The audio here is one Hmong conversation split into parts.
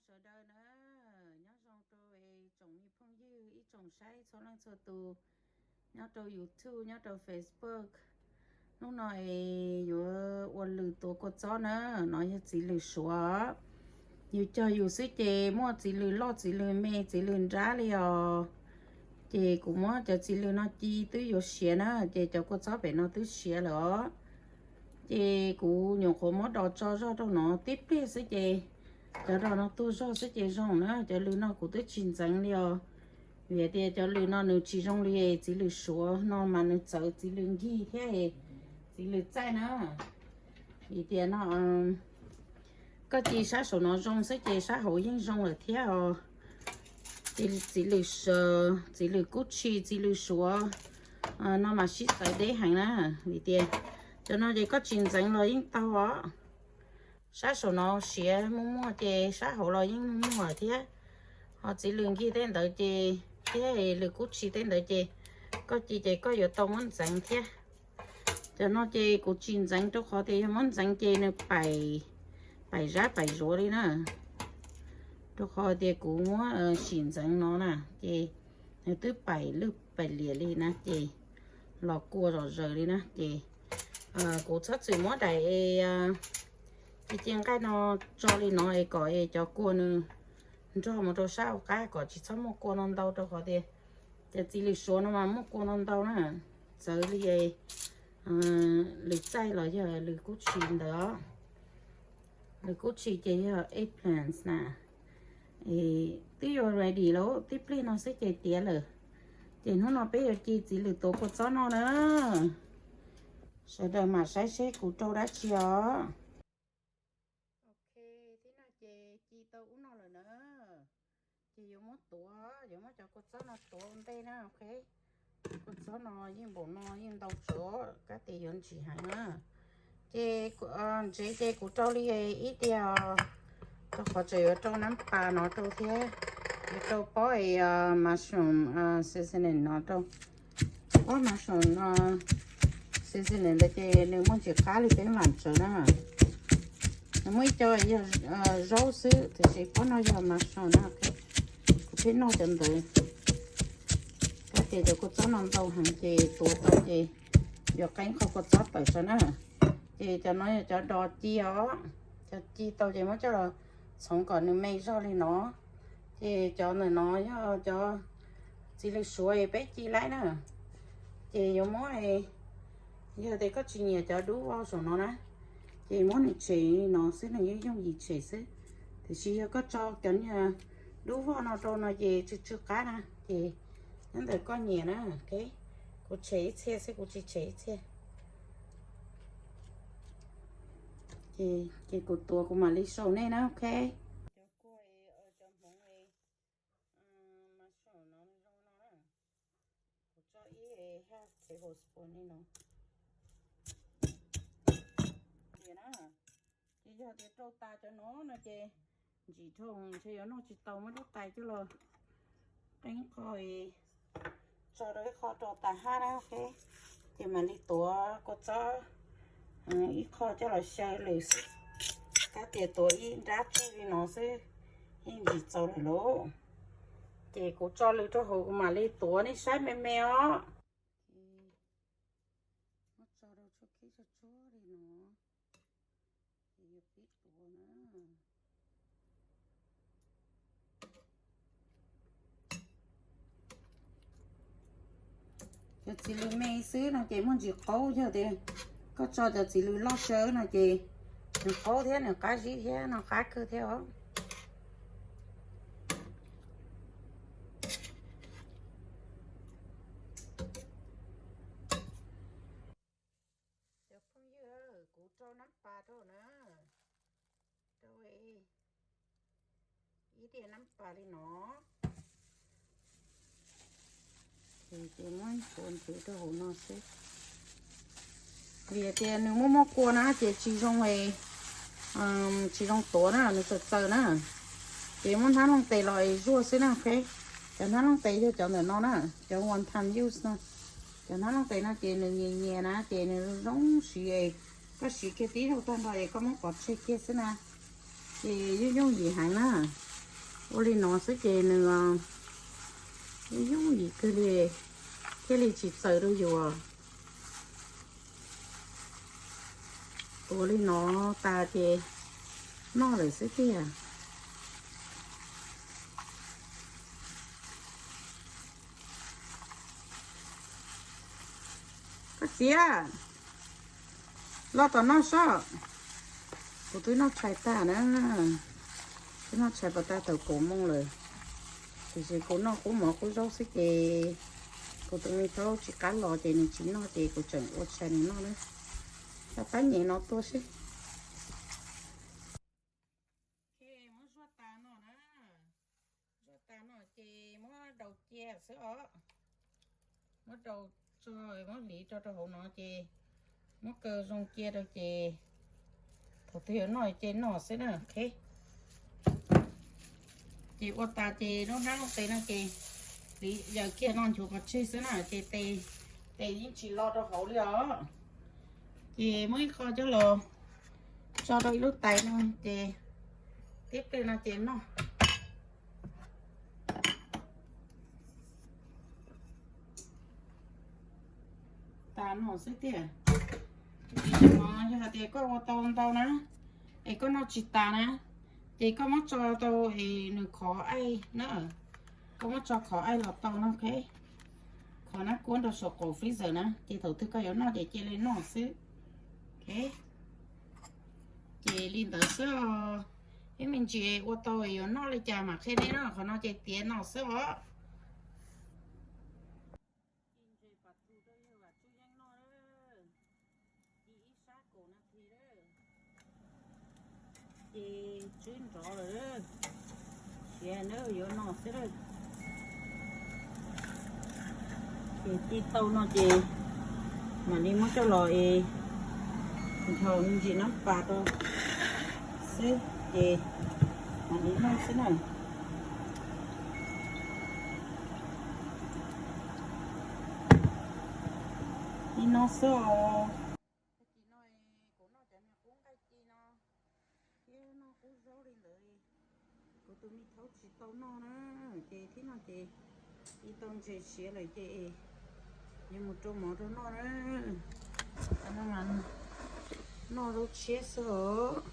Sawv daws na, nyob zoo rau tsoom me phooj ywg ib tsoom saib txhua leej txhua tus nyob rau YouTube, nyob rau Facebook. Hnub no es yuav ua lws tuav kua txob na, no yog txiv lws suav. Yus cog yus xwb ces muaj txiv lws loj, txiv lws me, txiv lws nrab li os. Ces kuv muab cov txiv lws no ci twb yuav siav na, ces cov kua txob pem no twb siav lawm os. Ces kuv nyuam qhuav muab dos tso zog rau no tib pliag xwb ces cov dos no tuag zog xwb ces zoo na. Cov lws no kuv twb tsis ntxeev li os, vim tias cov lws no nws tsis zoo li txiv lws suav no mas nws txawv txiv lws nkig thiab txiv lws txaij na. Vim tias no koj ci sab saum no zoo xwb ces sab hauv yeej zoo lawm thiab os. Txiv lws, txiv lws kub tshis, txiv lws suav no mas sib txawv deb heev na. Vim tias cov no ces koj tsis ntxeev los yeej tau os. Sab saum no siav muaj muaj ces sab hauv los yeej muaj muaj thiab. Ho txiv lws nkig tej ntawd ces thiab lws kub tshis tej ntawd ces koj ci ces koj yuav tau muab ntxeev thiab. Cov no ces kuv tsis ntxeev rau qhov tias yog muab ntxeev ces nws paim, paim zab paim zuav li na. Rau qhov tias kuv muab sim ntxeev no na ces nws twb paim lwj paim liam li na ces los kua zom zaws li na ces kuv txhob txwm muab daim ci ci nqaij no tso li no es kom es cov kua nws nrog mus rau sab hauv qab kom tsis txhob muaj kua no ntau rau qhov tias cov txiv lws suav no mas muaj kua no ntau na. Txawv li lws txaij los yog lws kub tshis ntawd os. Lws kub tshis ces yog eggplants na. Twb yuav ready lawm, tib pliag no xwb ces tiav lawm. Ces hnub no peb yuav ci txiv lws tuav kua txob no na. Sawv daws mam saib seb kuv rau dab tsi os. Ok, tib no ces ci tau ub no lawm na. Ces yuav muab tuav, yuav muab cov kua txob no tuav ua ntej na, ok. Kua txob no yeej npaum no yeej ntau tsuav kab tes yuav ntsim heev na. Ces ntsev ces kuv rau li ib tiag, rau qhov tseem yuav rau nab pas no rau thiab, yuav rau pob mushroom seasoning no rau. Pob mushroom no seasoning ntawd ces nws muaj ntsis qab li peb mam tsawv na. Nws muaj ib co yog zaub xwb, tiam sis pob no yog mushroom na. Kuv pheej noj cov ntawd. Kab tias cov kua txob no ntau heev ces tuav tau ces yuav qeeb qho kua txob tawm tso na. Ces cov no yog cov dos ci os, cov ci tau ces muab coj los txhoov kom nws me zog li no. Ces cov ntawm no yog cov txiv lws suav peb ci laib na. Ces yuav muab, yog tias koj tsis nyiam cov dub voj saum no na, ces muab nws tshem no xwb, nws yeej yooj yim tshem xwb. Tiam sis yog koj tso cov niag dub voj no rau no ces tsw tsw qab na, ces nyob ntawm koj nyiam na. Kuv tshem ib txhia xwb, kuv tsis tshem ib txhia. Ces kuv tuav kuv mam li show nej na, ok. Cov kua, cov hmoov mas saum no zoo no na. Kuv tso ib half tablespoon li no. Ces na, ces yog tias rau tas cov no no ces ntsim dhau ntshe yuav noj tsis tau, muab lub tais coj los qeeb qho, tso rau ib qho rau tas hab na, ok. Ces mam li tuav kua txob ib qho coj los xyaw lws xwb. Kab tias tuav ib nrab tsawg li no xwb, yeej ntsim txaus lawm lauj. Ces kuv tso lws rau hauv kuv mam li tuav nej saib me me os. Ces muab tso rau tshuab khib tshuab tshuab li no, ces yog pib tuav na. Cov txiv lws me xwb no ces muaj ntsis qaub, yog tias koj tso cov txiv lws loj tsawv no ces nws qaub thiab nws qab zib thiab noj qab kawg thiab os. Cov phooj ywg, kuv rau nab pas rau na, rau ib diav nab pas li no. Ces muab nthuav nthuav rau hauv no xwb. Vim tias nws muaj muaj kua na ces tsis zoo, tsis zoo tuav na, nws txawv txawv na. Ces muab hnab looj tes los es zuaj xwb na, ok. Cov hnab looj tes yog cov ntawm no na, cov one time use no. Cov hnab looj tes no ces nws nyias nyias na ces nws zoo siv, koj siv kiag tib zaug tag nrho es koj muab pov tseg kiag xwb na. Ces yooj yooj yim heev na. Ua li no xwb ces nws yooj yim kawg li, thiaj li tsis txaws rau yus. Ua li no tas ces noj lawm xwb tiag. Koj txiv, los tom noj sob. Kuv twb noj tshais tag na, twb noj tshais pas tag thaum kaum moos lawm. Tiam sis kuv noj qub mov qub zaub xwb ces kuv tus me thaub tsis qab los ces nws tsis noj ces kuv tseem ua tshais nws noj na. Tab pab nyem no tuaj seb. Muab zuaj tas no na, zuaj tas no ces muab daus cia xwb os. Muab daus tso, muab hliv tso rau hauv no ces muab kaw zoo cia rau ces thaum twg yuav noj ces noj xwb na. Ces ua tas ces lub hnab lub tes no ces hliv yaws kiag no nchuav pov tseg xwb na ces tes, tes yeej tsis lo rau hauv li os. Ces muab ib qho coj los tso rau ib lub tais no ces tib pliag no ces noj. Tas no xwb tiag. Yog hais tias koj ua tau ntau na, es koj noj tsis tas na, ces koj muab tso rau es nws khov aij na, koj muab tso khov aij los tau no. Khov nab kuab rau saum qaum freezer na ces thaum twg koj yuav noj ces cia li noj xwb. Ces li ntawd xwb os. Ib me ntsis ua tau yuav noj li cas mam qhia nej na, qhov no ces tiav no xwb os. Ci ntses pas txug rau yawg Vam Tsuj Yeeb noj, ci ib sab kaum nas this lawm, ces tswb nrov lawm, siav na yuav no xwb lawm. Ces ci tau no ces mam li muab coj los es nrhaus me ntsis nab pas rau xwb ces mam li noj xwb na. Li no xwb os. Tag kis no kuv noj cov niag qub nqaij ci no thiab noj qub zaub li ntawd, kuv tus me thaub tsis tau noj na, ces thiab no ces ci tau ntses siav lawm ces yuav mus rau mov rau noj na. Noj zaub tshiab xwb os.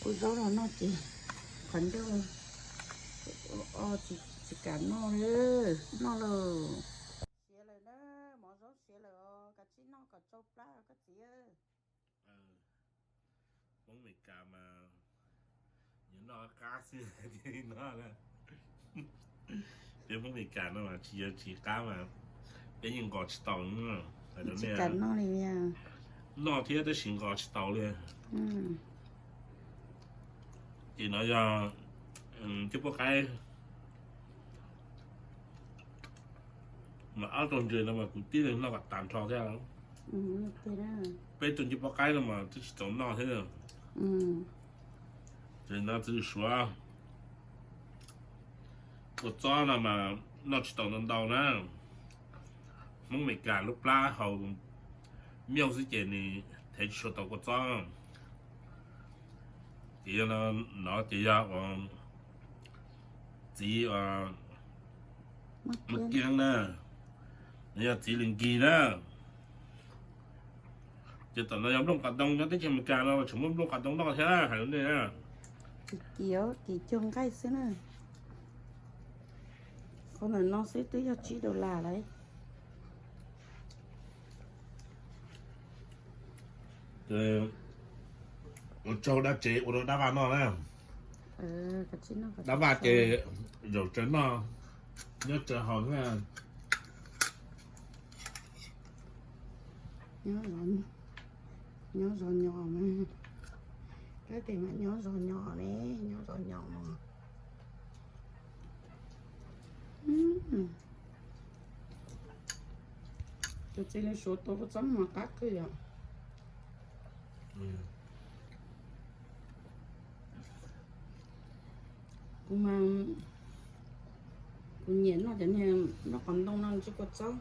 Qub zaub los noj ces qhov ncauj o tsis kam noj li, noj lawm. Siav lawm na, mov zaub siav lawm os, kav tsij noj kom tsau plab koj txiv. Hmoob Meskas mas yuav noj qab xwb thiaj li noj na. Peb Hmoob Meskas no mas tsis yog tsis qab mas peb yeej nqos tsis tau. Noj thiab tab sis nqos tsis tau li. Ces no yog cib puab qaib, mas ob tug ntses no mas kuv tib leeg noj kom tas nrho thiab. Peb tug cib puab qaib no mas twb tsis txaus noj thiab. Ces no txiv suav, kua txob no mas noj tsis tau ntau ntau na. Hmoob Meskas lub plab haus miauj xwb ces nws thev tsis tshua tau kua txob. Ces yog no ces yog txiv Mab Kiab na, no yog txiv Lwm Nkig na. Ces tom no yog nplooj qos ntoo, nyob teb chaws Amelikas no tseem muaj nplooj qos ntoo noj thiab hais rau nej na. Kim cuag nqaij xwb na. Qhov ntawm no xwb twb yog tsib dollar lawm. Ua tsaug dab tsev ua rau dab vaj noj na. Dab vaj ces zaum tsaws noj, nyob tsaws haus na. Nyob zov nyos, kab tes mas nyob zov nyos ne, nyob zov nyos. Tus txiv Lwm Suav tua kua txob mas qab kawg yom. Kuv mas, kuv nyiam noj cov niag nplooj qos ntoo no ntsw kua txob,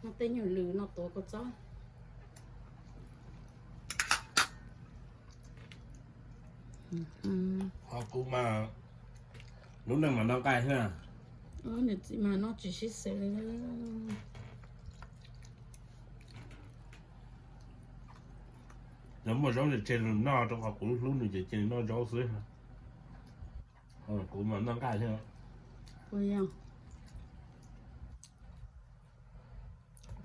noj tej nyuag lws no tuav kua txob. Ho kuv mas lub neej mas noj nqaij thiab. Nws txiv mas noj tsis sib xws li. Yog muaj zaub ces tseg nws noj, rau qhov kuv hlub nws ces cia nws noj zaub xwb. Kuv mas noj nqaij thiab.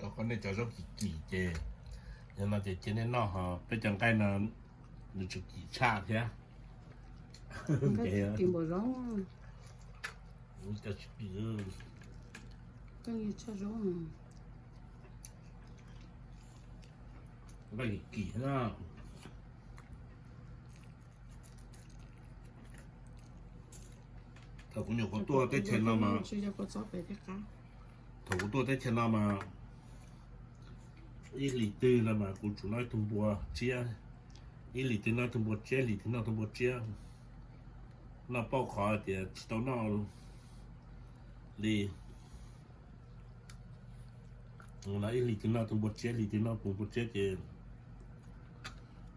Rau qhov nej cov zaub kim kim ces, yog no ces cia nej noj, ho peb cov nqaij no nws tsis kim tshaj thiab. Nqaij kim npaum zaub. Cov tsis kim, nqaij kim tshaj zaub. Nqaij kim kim na. Thaum kuv nyuam qhuav tuaj teb chaws no mas, thaum kuv tuaj teb chaws no mas, ib hlis twg no mas kuv tsuas noj ib tug npua tsiab, ib hlis twg noj ib tug npua tsiab, hlis twg noj ib tug npua tsiab, noj pauj qhov tias tsis tau noj li. Ib hlis twg noj ib tug npua tsiab, hlis twg noj ib tug npua tsiab ces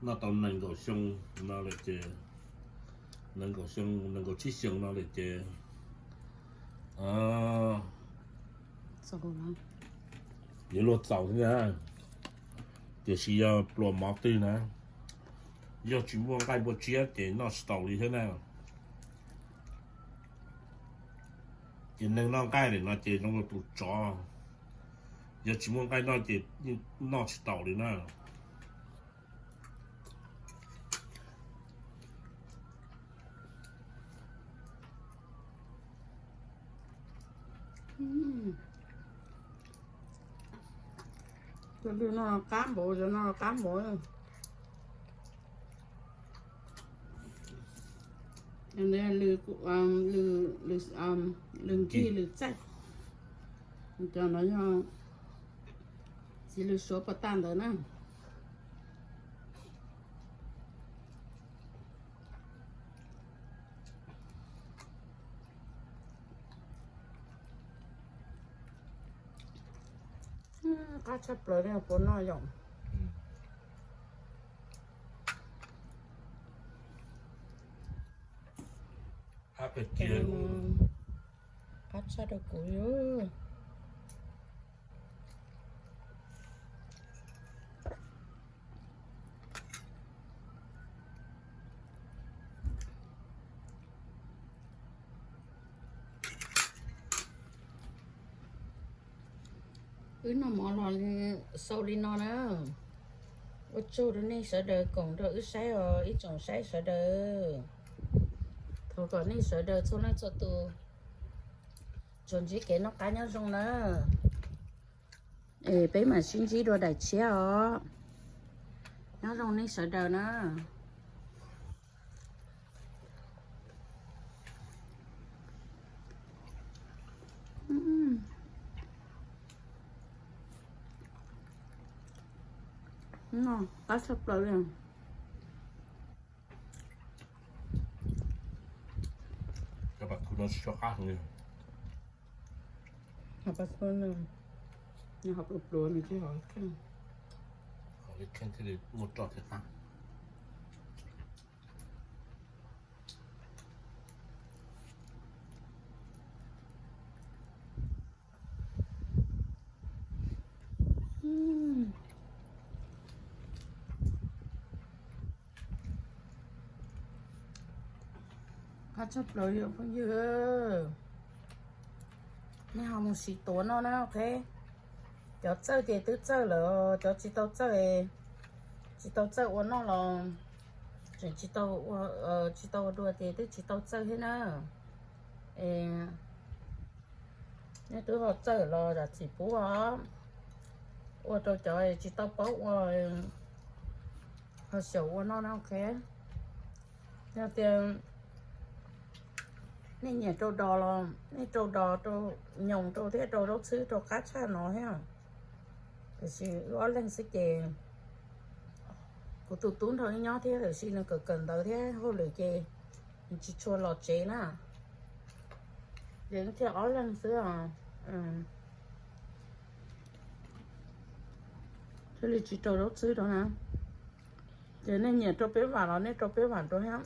noj tau nees nkaum xyoo no lawm ces, nees nkaum xyoo, nees nkaum tsib xyoo no lawm ces yuav luag txaus thiab na. Tiam sis yog pluas mov twg na, yog tsis muaj nqaij npua tsiab ces noj tsis taus li thiab na. Ces neeg noj nqaij lawm no ces zoo li tus tsov, yog tsis muaj nqaij noj ces noj tsis taus li na. Cov lws no qab npaum, cov no qab npaum. Lws, lws nkig lws txaij, cov no yog txiv lws suav puas tag ntawd na. Qab tshaj plaws li puas noj yom. Qab tshaj rau kuv li. Wb noj mov los xaus li no na. Ua tsaug rau nej sawv daws koom rau wb saib os ib tsoom saib sawv daws. Thov kom nej sawv daws txhua leej txhua tus tsuas ntsib kev noj qab nyob zoo na. Es peb mam sib ntsib dua daim tshiab os. Nyob zoo nej sawv daws na. Noj qab tshaj plaws li. Cov pas thu no tsis tshua qab heev li. Ho pas thu no, nws ho pluav pluav nws thiaj ho kheej. Ho li kheej thiaj li muaj roj thiaj qab. Qab tshaj plaws li phooj ywg, nej ho mus sim tuav noj na, ok. Cov txawj ces twb txawj lawm, cov tsis tau txawj, tsis tau txawj ua noj los tseem tsis tau ua, tsis tau ua dua ces twb tsis tau txawj thiab na. Es nej twb ho txawj los zam txim pub os. Ua rau cov tsis tau paub ua, ho xyaum ua noj na, ok. Yog tias nej nyiam rau dos los nej rau dos, rau nyoos rau thiab rau zaub txhwb rau qab tshaj no thiab. Tiam sis wb ob leeg xwb ces kuv tus tub nrog wb nyob thiab, tiam sis nws kawm kawm ntawv thiab hauj lwm ces nws tsis tshua los tsev na. Ces wb thiaj ob leeg xwb os. Thiaj li tsis rau zaub txhwb rau na. Ces nej nyiam rau peb vam los nej rau peb vam rau thiab.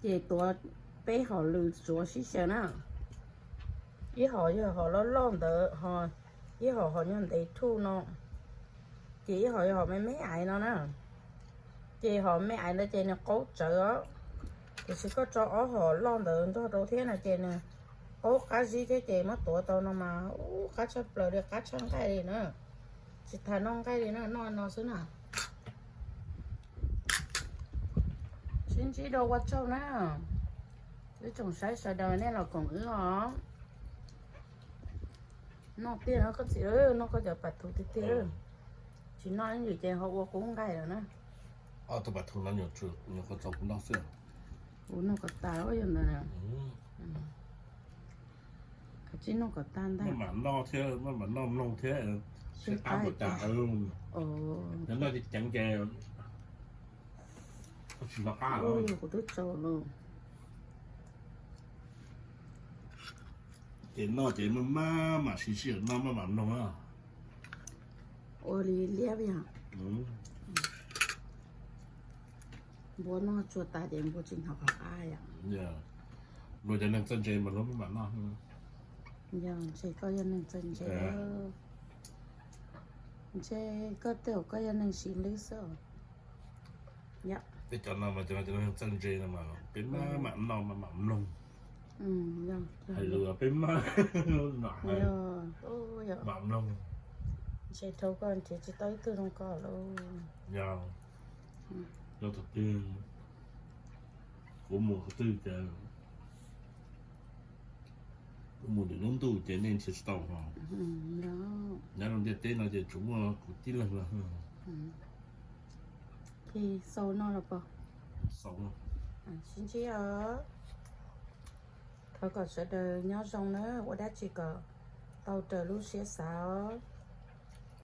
Ces tuav peb hom lws tsuav sib xyaw na. Ib hom yog hom loj loj ntawd, ho ib hom hom nyuag ntev thuj no, ces ib hom yog hom me me aiv no na. Ces hom me aiv ntawd ces nws qaub tsawv os. Tiam sis koj tso ob hom loj ntawd nrog rau thiab no ces nws qaub qab zib thiab ces muab tuav tau no mas ub qab tshaj plaws li, qab tshaj nqaij li na. Tsis tas noj nqaij li na, noj no xwb na. Sib ntsib dua ua tsaug na. Wb tsoom saib sawv daws nej los koom wb os. Noj tiag no koj txiv, noj koj cov pas thuv tiag tiag. Tsis noj ib yam ces ho ua qub nqaij lawm na. Ob tug pas thuv no nyuam qhuav txaus kuv noj xwb. Kuv noj kom tas yog ntawd na. Kav tsij noj kom tas ntag. Maj mam noj thiab, maj mam noj mloog thiab, sib qab npaum cas. Yog noj ceev ceev ces tsis noj qab. Kuv twb tsaus lawm. Ces noj ces maj maj mam siv sij hawm noj maj mam mloog na. Ua li liab yog. Npua noj tsuag tas ces npua tsis hnov qab yom. Luag cov neeg txawj ntse mas luag maj mam noj. Yog ntshe koj yog neeg txawj ntse. Ntshe koj tej zaum koj yog neeg siv lwb xwb. Peb cov no mas cov neeg txawj ntse no mas peb maj mam noj maj mam mloog. Hais lus peb maj mam mloog. Ntshe dhau koj nrhiav tsis tau ib tug zoo koj lawm. Yog, yog thaum twg kuv mus qhov twg ces kuv mus ntawm lub ntuj ces nej nrhiav tsis tau os. Nyob rau ntiaj teb no ces tsuas muaj kuv tib leeg no. Xaus no los pog. Sib ntsib os. Thov kom sawv daws nyob zoo na, ua dab tsi kom tau raws lub siab xav os.